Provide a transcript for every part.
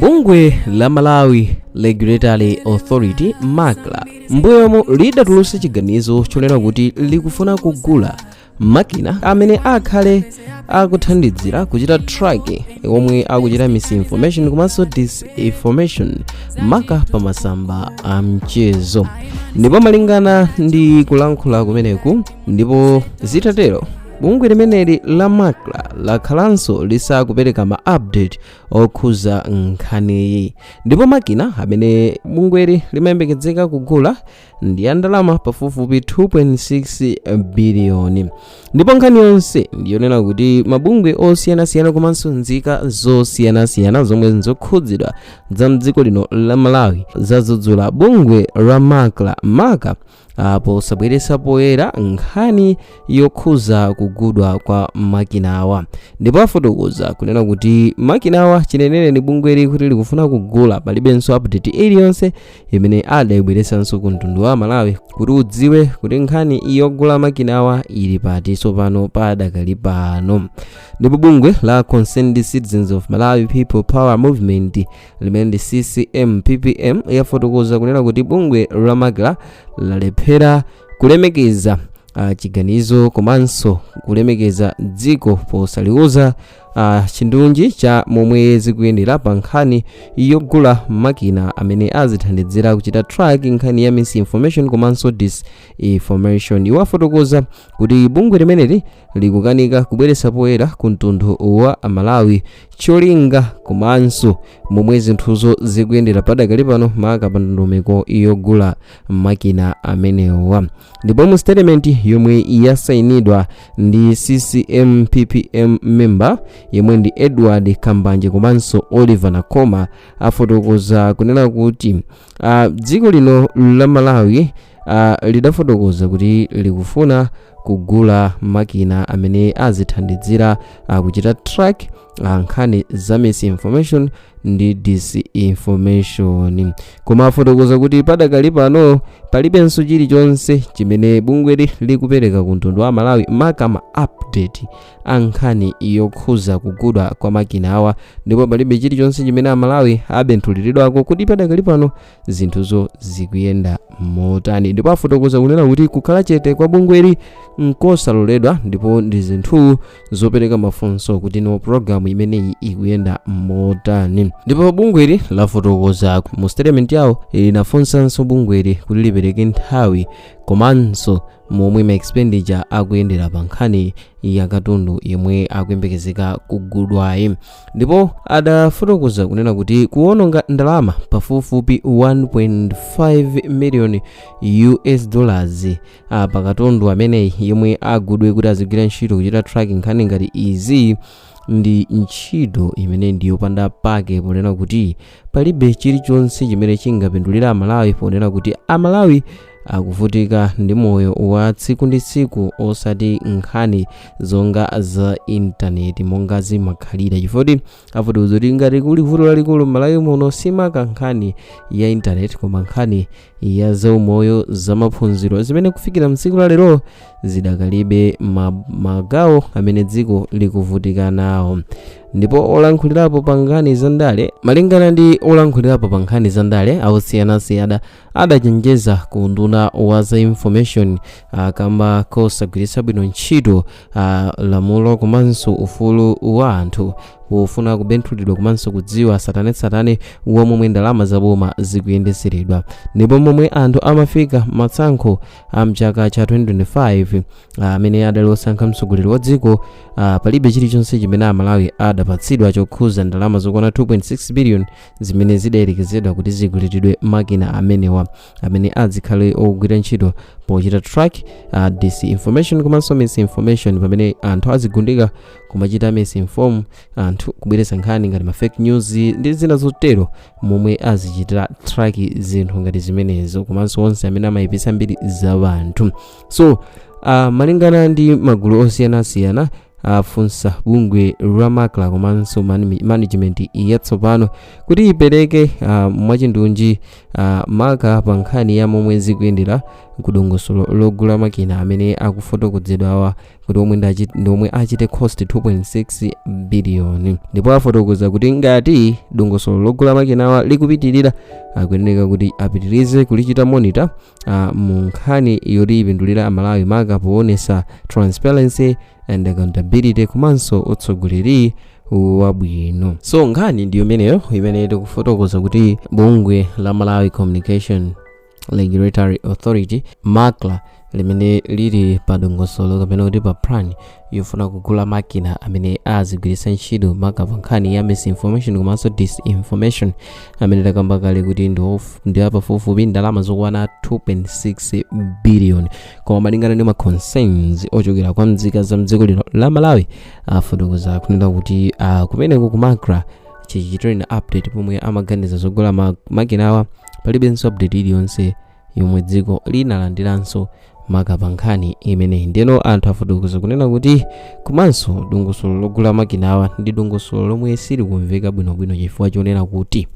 Bungwe la Malawi Regulatory Authority, MACRA, mbuyomu lidatulutsa chiganizo chonena kuti likufuna kugula makina amene akhale akuthandizira kuchita track omwe akuchita misinformation komanso disinformation, maka pa masamba a mchezo. Ndipo malingana ndi kulankhula kumeneku, ndipo zitatero, bungwe limeneli la MACRA lakhalanso lisakupereka ma update okhuza nkhaniyi. Ndipo makina amene bungweli limayembekezeka kugula ndi ya ndalama pafupifupi 2.6 biliyoni. Ndipo nkhani yonse ndiyonena kuti mabungwe osiyanasiyana komanso nzika zosiyanasiyana zomwe nzokhudzidwa za mdziko lino la Malawi zadzudzula bungwe la MACRA, maka posabweretsa poyera nkhani yokhuza kugudwa kwa makinawa. Ndipo afotokoza kunena kuti makinawa chinenere ni bungweli kuti likufuna kugula, palibenso update iliyonse imene adayibweretsanso ku mtundu wa Malawi kuti udziwe kuti nkhani yogula makinawa ili pati tsopano padakali pano. Ndipo bungwe la Concerned Citizens of Malawi People Power Movement, limene ndi CCM PPM, yafotokoza kunena kuti bungwe la MACRA lalephera kulemekeza chiganizo komanso kulemekeza dziko posaliuza chindunji cha momwe zikuyendera pa nkhani yogula makina amene azithandizira kuchita track nkhani ya misinformation komanso disinformation. Iwo afotokoza kuti bungwe limeneli likukanika kubweretsa poyera ku mtundu wa Malawi cholinga komanso momwe zinthuzo zikuyendera padakali pano, maka pa ndondomeko yogula makina amenewa. Ndipo mu statement yomwe yasayinidwa ndi CCM PPM member yemwe ndi Edward Kambanje komanso Oliver Nakoma, afotokoza kunena kuti dziko lino la Malawi lidafotokoza kuti likufuna kugula makina amene azithandizira kuchita track nkhani za misinformation ndi disinformation. Koma afotokoza kuti padakali pano palibenso chilichonse chimene bungweli likupereka ku mtundu wa Malawi, maka ma update a nkhani yokhuza kugudwa kwa makina awa, ndipo palibe chilichonse chimene Amalawi abenthuliridwako kuti padakali pano zinthuzo zikuyenda motani. Ndipo afotokoza kunena kuti kukhala chete kwa bungweli nkosaloledwa, ndipo ndi zinthu zopereka mafunso kuti no, programu imeneyi ikuyenda motani. Ndipo bungweli lafotokoza mu statement yawo, linafunsanso bungweli kuti lipereke nthawi komanso momwe ma expenditure akuyendera pa nkhani ya katundu yemwe akuyembekezeka kugudwayi. Ndipo adafotokoza kunena kuti kuwononga ndalama pafupifupi 1.5 million US dollars pa katundu ameneyi yemwe agudwe kuti azigwira ntchito kuchita tracking nkhani ngati izi ndi ntchito imene ndiyopanda pake, ponena kuti palibe chilichonse chimene chingapindulira Amalawi, ponena kuti Amalawi akuvutika ndi moyo wa tsiku ndi tsiku, osati nkhani zonga za intaneti monga zimakhalira. Chifukwa afotokoza kuti ngati kuli vuto lalikulu m'Malawi muno, simaka nkhani ya intaneti, koma nkhani ya zaumoyo, zamaphunziro, zimene kufikira mtsiku la lero zidakalibe magawo amene dziko likuvutika nawo. Ndipo olankhulirapo pa nkhani za ndale, malingana ndi olankhulirapo pa nkhani za ndale osiyanasiyana, adachenjeza ku nduna wa za information kamba kosagwiritsa bwino ntchito lamulo komanso ufulu wa anthu pofuna kubenthulidwa komanso kudziwa tsatanetsatane wa momwe ndalama zaboma zikuyendeseredwa. Ndipo momwe anthu amafika matsankho a mchaka cha 2025 amene adali osankha mtsogoleri wa dziko, palibe chilichonse chimene Amalawi adapatsidwa chokhuza ndalama zokwana 2.6 billion zimene zidayerekezedwa kuti zigulitsidwe makina amenewa amene azikhale ogwira ntchito pochita track disinformation komanso misinformation, pamene anthu azigundika kumachita misinform anthu, kubweretsa nkhani ngati ma fake news ndi zina zotero, momwe azichitira track zinthu ngati zimenezo komanso onse amene amayipitsa mbiri za anthu. So malingana ndi magulu osiyanasiyana, afunsa bungwe la MACRA komanso management yatsopano kuti ipereke mwachindunji, maka pa nkhani ya momwe zikuyendera kudongosolo logula makina amene akufotokozedwawa. Kuti omwe ndi omwe achite cost 2.6 biliyoni. Ndipo afotokoza kuti ngati dongosolo logula makinawa likupitirira, akuyeneka kuti apitirize kulichita monitor mu nkhani yoti ipindulira Amalawi, maka poonesa transparency and accountability komanso utsogoleri wabwino. So nkhani ndiyo imeneyo imene tikufotokoza kuti bungwe la Malawi Communication Regulatory Authority, MACRA, limene lili pa dongosolo kapena kuti pa plan yofuna kugula makina amene azigwiritsa ntchito maka pa nkhani ya misinformation komanso disinformation, amene takamba kale kuti ndi apafupifupi ndalama zokwana 2.6 billion. Koma malingana ndi ma concerns ochokera kwa mzika za mdziko lino la Malawi, afotokoza kunena kuti kumeneko ku MACRA chichitireni update pomwe amaganiza zogula makinawa, palibenso update iliyonse yomwe dziko linalandiranso maka pa nkhani imeneyi. Ndeno anthu afotokoza kunena kuti komanso dongosolo logula makinawa ndi dongosolo lomwe silikumveka bwinobwino, chifukwa chonena kuti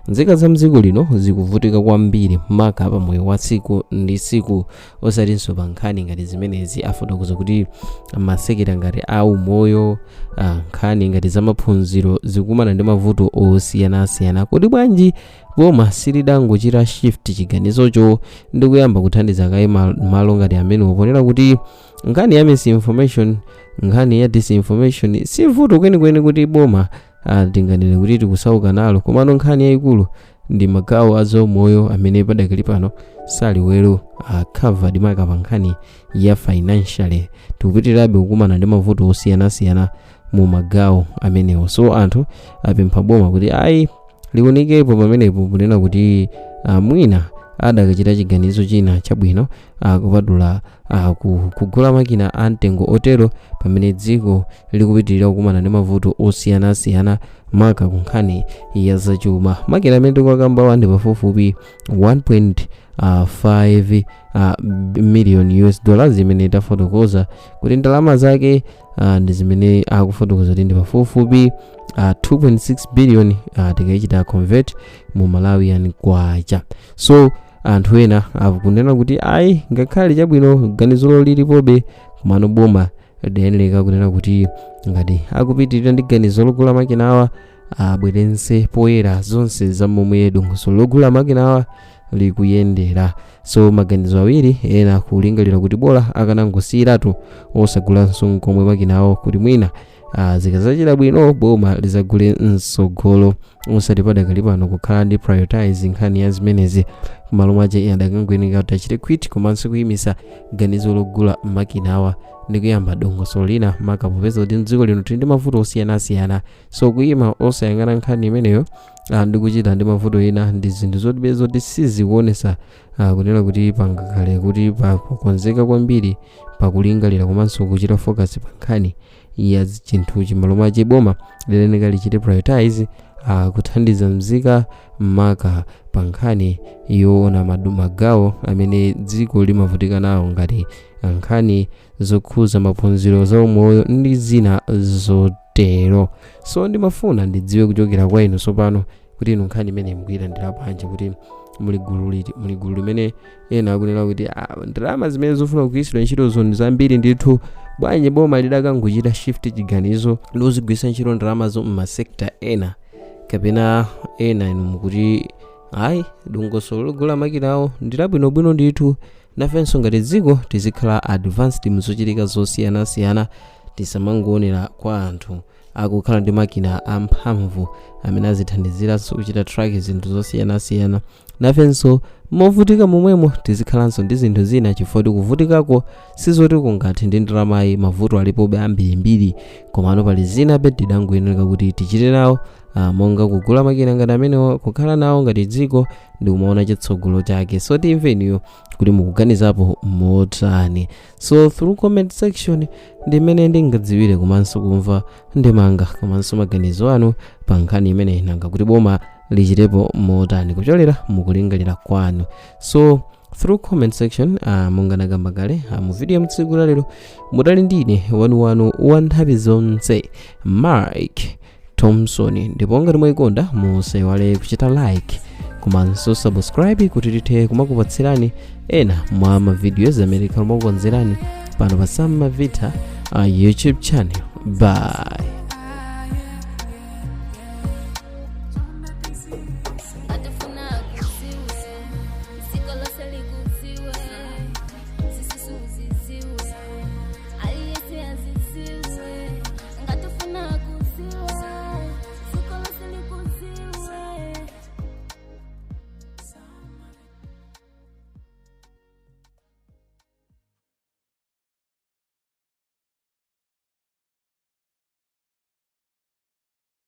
nzika za mdziko lino zikuvutika kwambiri maka pa moyo wa tsiku ndi tsiku, osatinso pa nkhani ngati zimenezi. Afotokoza kuti ma sector ngati a umoyo, nkhani ngati zamaphunziro zikumana ndi mavuto osiyanasiyana. Kuti bwanji boma silidangochita shift chiganizocho ndi kuyamba kuthandiza kaye malo ngati amenewo, ponena kuti nkhani ya misinformation, nkhani ya disinformation si vuto kwenikweni kuti boma tinganene kuti tikusauka nalo, komano nkhani yayikulu ndi magawo a zaumoyo amene padakali pano sali well covered maka pa nkhani ya financially. Tikupitirirabe kukumana ndi mavuto osiyanasiyana mu magawo amenewo. So anthu apempha boma kuti ayi, liunikepo pamenepo, kunena kuti mwina adakachita chiganizo china chabwino kupatula kugula makina a mtengo otero pamene dziko likupitirira kukumana ndi mavuto osiyanasiyana maka ku nkhani ya zachuma. Makina amene tikuwakambawa ndi pafupifupi 1.5 million US dollars, imene tafotokoza kuti ndalama zake ndi zimene akufotokoza kuti ndi pafupifupi 2.6 billion tikayichita convert mu Malawian kwacha. So anthu ena akunena kuti ayi, ngakhale chabwino ganizolo lilipobe, komano boma lidayenera kunena kuti ngati akupitirira ndi ganizo logula makinawa, abwerense poyera zonse za momwe dongosolo logula makinawa likuyendera. So maganizo awiri, ena kulingalira kuti bola akanangosiyiratu osagulanso nkomwe makinawo, kuti mwina zikazachita bwino boma lizagule msogolo, osati padakali pano kukhala ndi prioritize nkhani ya zimenezi. Kumalo mwache adakangoyenera kuti achite quit komanso kuyimisa ganizo logula makinawa ndi kuyamba dongosolo lina, maka popeza kuti mdziko lino tili ndi mavuto osiyanasiyana. So kuyima osayang'ana nkhani imeneyo ndi kuchita ndi mavuto ena ndi zinthu zoti zoti sizikuonesa kunena kuti pangakhale kuti pakonzeka kwambiri pakulingalira komanso kuchita focus pa nkhani ya chinthuchi. Malo mwache boma lileneka lichite prioritize kuthandiza mzika maka pa nkhani yoona magawo amene dziko limavutika nawo, ngati nkhani zokhuza maphunziro, zaumoyo ndi zina zotero. So ndimafuna ndidziwe kuchokera kwa inu tsopano kuti inu nkhani imene mukuyilandira bwanji, kuti muli gulu liti? Muli gulu limene ena akunena kuti ndalama zimene zofuna kugwiritsidwa ntchitozo ndi zambiri ndithu, bwanji boma lidakangochita shift chiganizo ndi kuzigwiritsa ntchito ndalamazo m'ma sector ena, kapena ena inu mukuti ayi, dongosolo logula makinawo ndi labwinobwino ndithu, nafenso ngati dziko tizikhala advanced muzochitika zosiyanasiyana, tisamangoonera kwa anthu akukhala ndi makina amphamvu amene azithandiziranso kuchita track zinthu zosiyanasiyana, nafenso movutika momwemo tizikhalanso ndi zinthu zina, chifukwa tikuvutikako sizoti kungathe ndi ndalamayi, mavuto alipobe ambirimbiri, komano pali zina be tidangoyenera kuti tichite nawo monga kugula makina ngati amenewo, kukhala nawo ngati dziko ndi kumaona chitsogolo chake. So timve kuti mukuganizapo motani. So through comment section ndimene ndingadziwire komanso kumva ndemanga komanso maganizo anu pa nkhani imeneyi, nanga kuti boma lichitepo motani kucholera mukulingalira kwanu. So through comment section, monga ndakamba kale mu video mtsiku la lero mudali ndine wanuwanu wa nthawi zonse, Mike Thompson. Ndipo ngati mwayikonda, musaiwale kuchita like komanso subscribe kuti tithe kumakupatsirani ena mwa ma videos amene tikhala makukonzerani pano pa Sam Mavita. our YouTube channel. Bye.